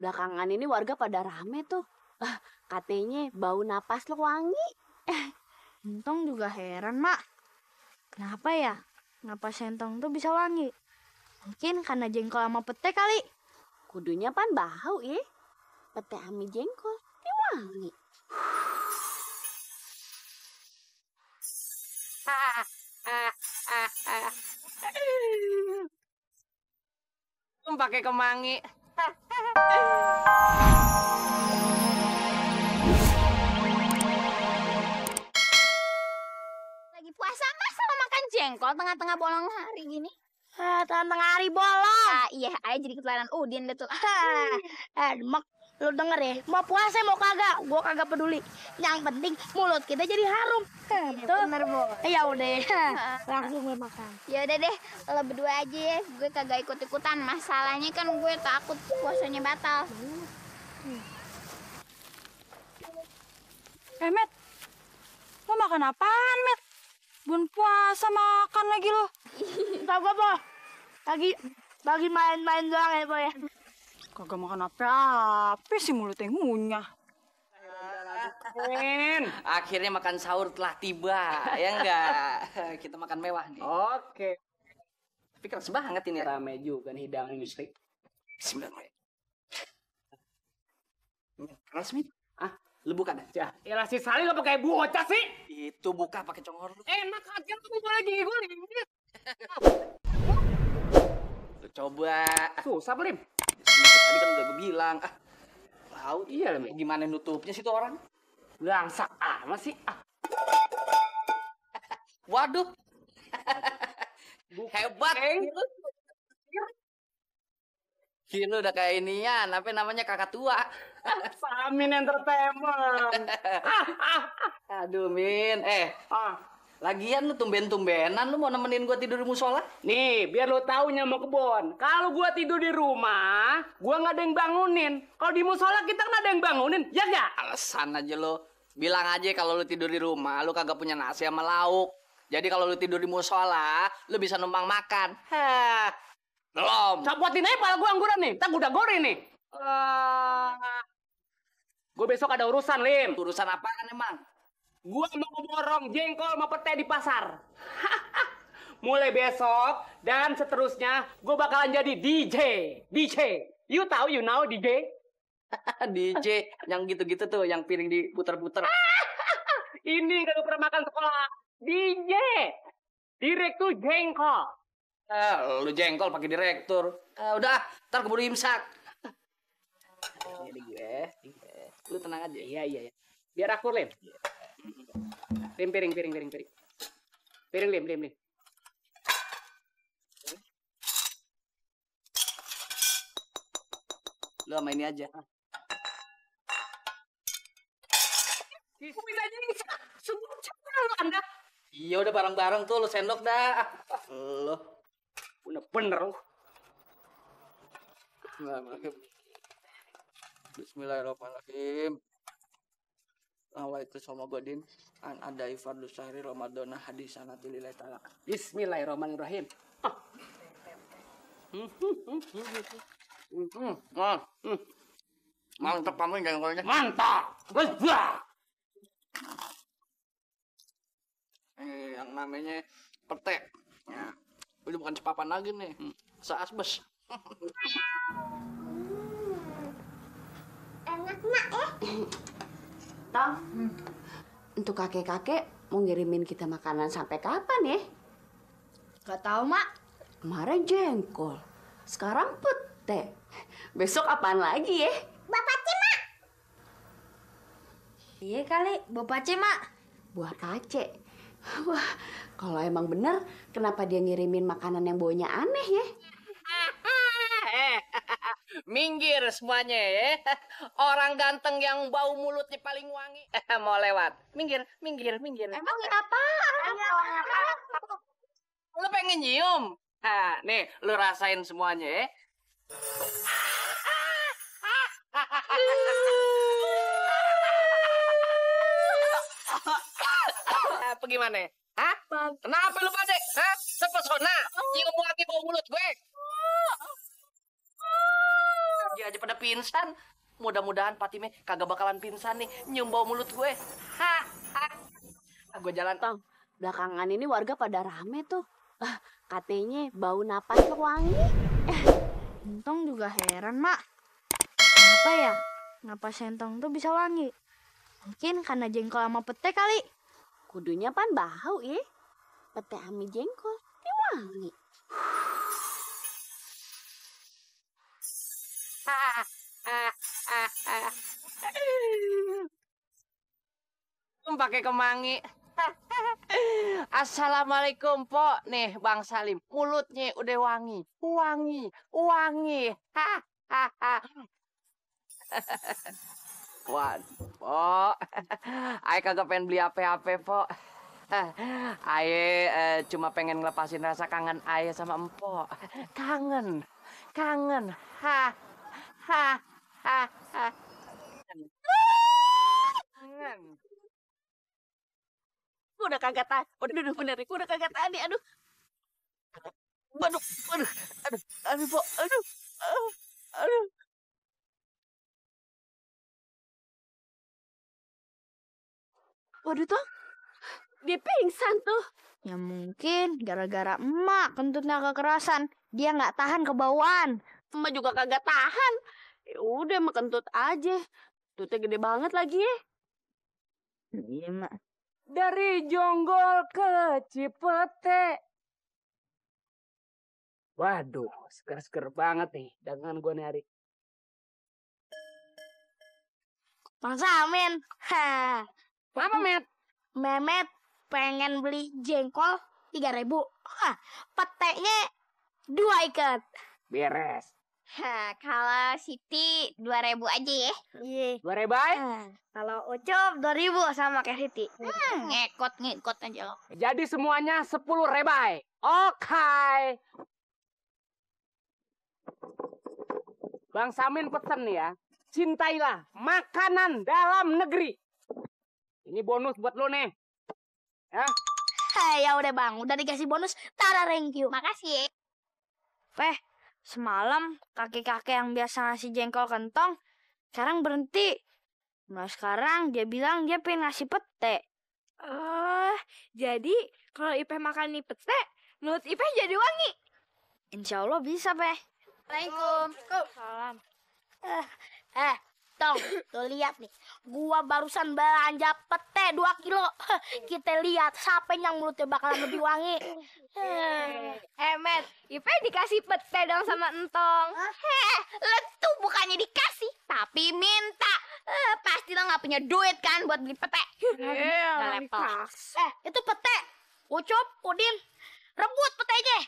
belakangan ini warga pada rame tuh. Katanya bau napas lo wangi. Entong juga heran, Mak. Kenapa ya? Napas Entong tuh bisa wangi? Mungkin karena jengkol sama pete kali. Kudunya pan bau ya. Pete ame jengkol, dia wangi. Pakai kemangi. Lagi puasa masa mau makan jengkol tengah-tengah bolong hari gini? Tengah hari bolong. Iya, ayah jadi ketularan Udin deh tuh. Mak, lu denger ya, mau puasa mau kagak, gua kagak peduli. Yang penting mulut kita jadi harum. Itu bener, Bu. Ya udah, langsung gue makan. Ya udah deh, lo berdua aja ya. Gue kagak ikut-ikutan. Masalahnya kan gue takut puasanya batal. Met, lo makan apaan, Met? Bulan puasa makan lagi lo. Tau gak, Po? Lagi main-main doang ya, Po ya. Kagak makan apa-apa sih mulutnya ngunyah. Akhirnya makan sahur telah tiba, ya enggak? Kita makan mewah nih. Oke. Tapi keras banget ini. Rame juga nih hidangan istri. Bismillahirrahmanirrahim. Keras, Mit. Ah, lu buka dah. Ya si Sali lo pakai bocah sih. Itu buka pakai congor lu. Enak aja tuh gue lagi gue. Lu coba. Susah Lim. Tadi kan udah gue bilang. Tahu Iya Lim. gimana nutupnya sih tuh orang? Langsak amat sih. Waduh. Hebat. Gini udah kayak inian, apa namanya kakak tua. Samin Entertainment. Aduh, Min. Lagian lu tumben-tumbenan lu mau nemenin gua tidur di musola? Nih, biar lo taunya mau kebon. Kalau gua tidur di rumah, gua nggak ada yang bangunin. Kalau di musola kita nggak ada yang bangunin, ya nggak? Alasan aja lo. Bilang aja kalau lu tidur di rumah, lu kagak punya nasi sama lauk. Jadi kalau lu tidur di musola, lu bisa numpang makan. Hah. Belum. Copotin aja pala gua angguran nih. Tak udah goreng nih. Gue besok ada urusan, Lim. Urusan apaan emang? Gua mau borong jengkol sama pete di pasar. Mulai besok dan seterusnya, gue bakalan jadi DJ. DJ. You tahu, you know DJ? DJ yang gitu-gitu tuh, yang piring diputer-puter. Ini gak pernah makan sekolah. DJ. Direktur jengkol. Lu jengkol pakai direktur. Udah, ntar keburu imsak. Ini gue. Lu tenang aja. Iya. Biar akur, Lim. Piring. Piring, Lim. Lu sama ini aja. Bisa jadi semua lu Anda. Iya udah bareng-bareng tuh, lu sendok dah. Lu. Bener lu. Bismillahirrahmanirrahim. Waalaikumsalam an ada ifadlu syahri ramadana hadisanati lillahi ta'ala. Bismillahirrahmanirrahim. Mantap kamu jengkolnya. Mantap. Besar. Yang namanya pete. Ya. Udah bukan cepapan lagi nih. Seasbes. Enak nak ya. Tong, untuk kakek-kakek mau ngirimin kita makanan sampai kapan ya? Gak tahu, Mak. Kemarin jengkol, sekarang pete. Besok apaan lagi ya? Bapak Cima. Iya kali, Bapak C, Mak. Buah kace. Wah, kalau emang bener, kenapa dia ngirimin makanan yang baunya aneh ya? Minggir semuanya ya. Orang ganteng yang bau mulutnya paling wangi. Mau lewat. Minggir. Emang apa? Lu pengen nyium? Nih, lu rasain semuanya ya. Apa gimana? Hah? Kenapa lu pada? Hah? Sepesona? Nyium wangi bau mulut gue. Dia aja pada pingsan. Mudah-mudahan Fatime kagak bakalan pingsan nih nyium bau mulut gue. Gue jalan. Tong, belakangan ini warga pada rame tuh. Katanya bau napas lo wangi. Entong juga heran, Mak. Kenapa ya? Napas Entong tuh bisa wangi? Mungkin karena jengkol sama pete kali. Kudunya pan bau ya. Pete ami jengkol, dia wangi. Pakai kemangi. Assalamualaikum, Pok. Nih, Bang Salim. Mulutnya udah wangi. Wangi. Waduh, Pok. Aye kagak pengen beli apa-apa, Pok. Aye cuma pengen ngelepasin rasa kangen Aye sama Empok. Kangen. Kangen. Gue udah kagak tahan. Udah bener, gue udah kagak tahan nih. Aduh, Pok. Aduh. waduh Tong. Dia pingsan tuh. Ya mungkin gara-gara emak kentutnya kekerasan. Dia nggak tahan kebauan. Emak juga kagak tahan. Ya udah, emak kentut aja. Tutnya gede banget lagi ya. Iya, Mak. Dari Jonggol ke Cipete. Waduh, seger-seger banget nih dagangan gue nih hari. Bang Samin. Apa, Met? Memet pengen beli jengkol 3.000. Petenya 2 ikat. Beres. Kalau Siti 2.000 aja ya. Iya. 2.000 ay? Kalau Ucup 2.000 sama kayak Siti. Ngikut aja lo. Jadi semuanya 10.000 ay. Oke. Bang Samin pesen nih ya. Cintailah makanan dalam negeri. Ini bonus buat lo nih. Ya. Ya udah Bang, udah dikasih bonus. Tara, thank you. Makasih ya. Semalam kakek-kakek yang biasa ngasih jengkol kentong sekarang berhenti. Nah sekarang dia bilang dia pengen ngasih pete. Jadi kalau Ipeh makan nih pete, mulut Ipeh jadi wangi. Insya Allah bisa, Peh. Assalamualaikum. Salam. Tong, lo lihat nih. Gua barusan belanja pete 2 kilo. Kita lihat siapa yang mulutnya bakalan lebih wangi. Met, Ipeh dikasih pete dong sama Entong. Lo tuh bukannya dikasih, tapi minta. Pasti lo nggak punya duit kan buat beli pete. Iya, Itu pete. Ucup, Udin, rebut petenya.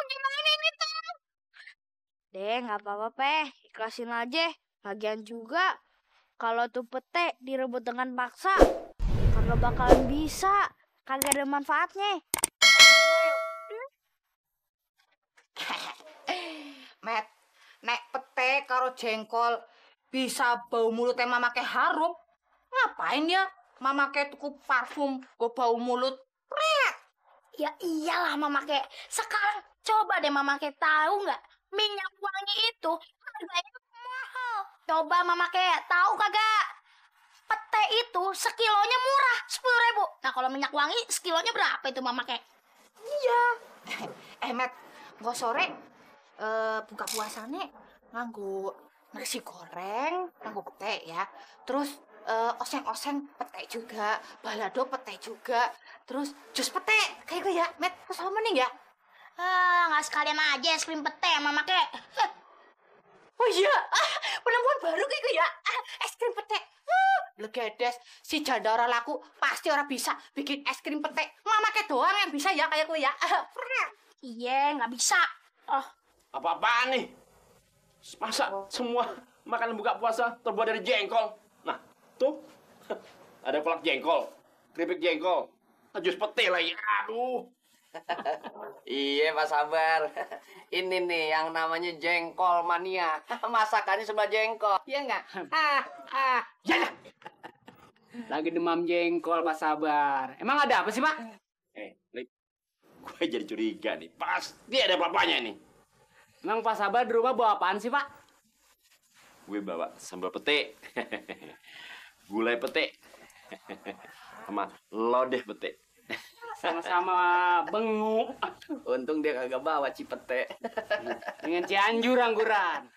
Gimana ini tuh? Deh, nggak apa-apa, Peh. Ikhlasin aja. Lagian juga, kalau tuh pete direbut dengan paksa, kagak bakalan bisa. Kagak ada manfaatnya. Met, nek pete karo jengkol bisa bau mulut mama ke harum. Ngapain ya mama ke tuku parfum go bau mulut? Ya iyalah Mama Kek. Sekarang coba deh Mama Kek tahu nggak? Minyak wangi itu harganya mahal. Coba Mama Kek tahu kagak? Pete itu sekilonya murah 10.000. Nah kalau minyak wangi sekilonya berapa itu Mama Kek? Iya. Met, gak sore buka puasane nganggo nasi goreng, nganggo pete ya. Terus oseng-oseng pete juga, balado pete juga, terus jus pete kayak gue ya, Met. Terus apa nih ya? Nggak sekalian aja es krim pete Mama Kek. Oh iya, penemuan baru kayak gue ya, es krim pete. Legedes, si janda orang laku pasti orang bisa bikin es krim pete. Mama Kek doang yang bisa ya kayak gue ya. Iya, nggak bisa. Apa-apaan nih? Masa semua makanan buka puasa terbuat dari jengkol? Nah, tuh ada kolak jengkol, keripik jengkol, jus pete lagi. Aduh. Iya, Pak Sabar. Ini nih yang namanya jengkol mania. Masakannya sebelah jengkol. Iya nggak? Ya. Lagi demam jengkol, Pak Sabar. Emang ada apa sih, Pak? Lik, Jadi curiga nih. Pasti ada papanya nih. Emang Pak Sabar di rumah bawa apaan sih, Pak? Gue bawa sambal pete. Gulai pete. Sama lodeh pete. Sama-sama bengu. Untung dia kagak bawa cipete. Dengan Cianjur angguran.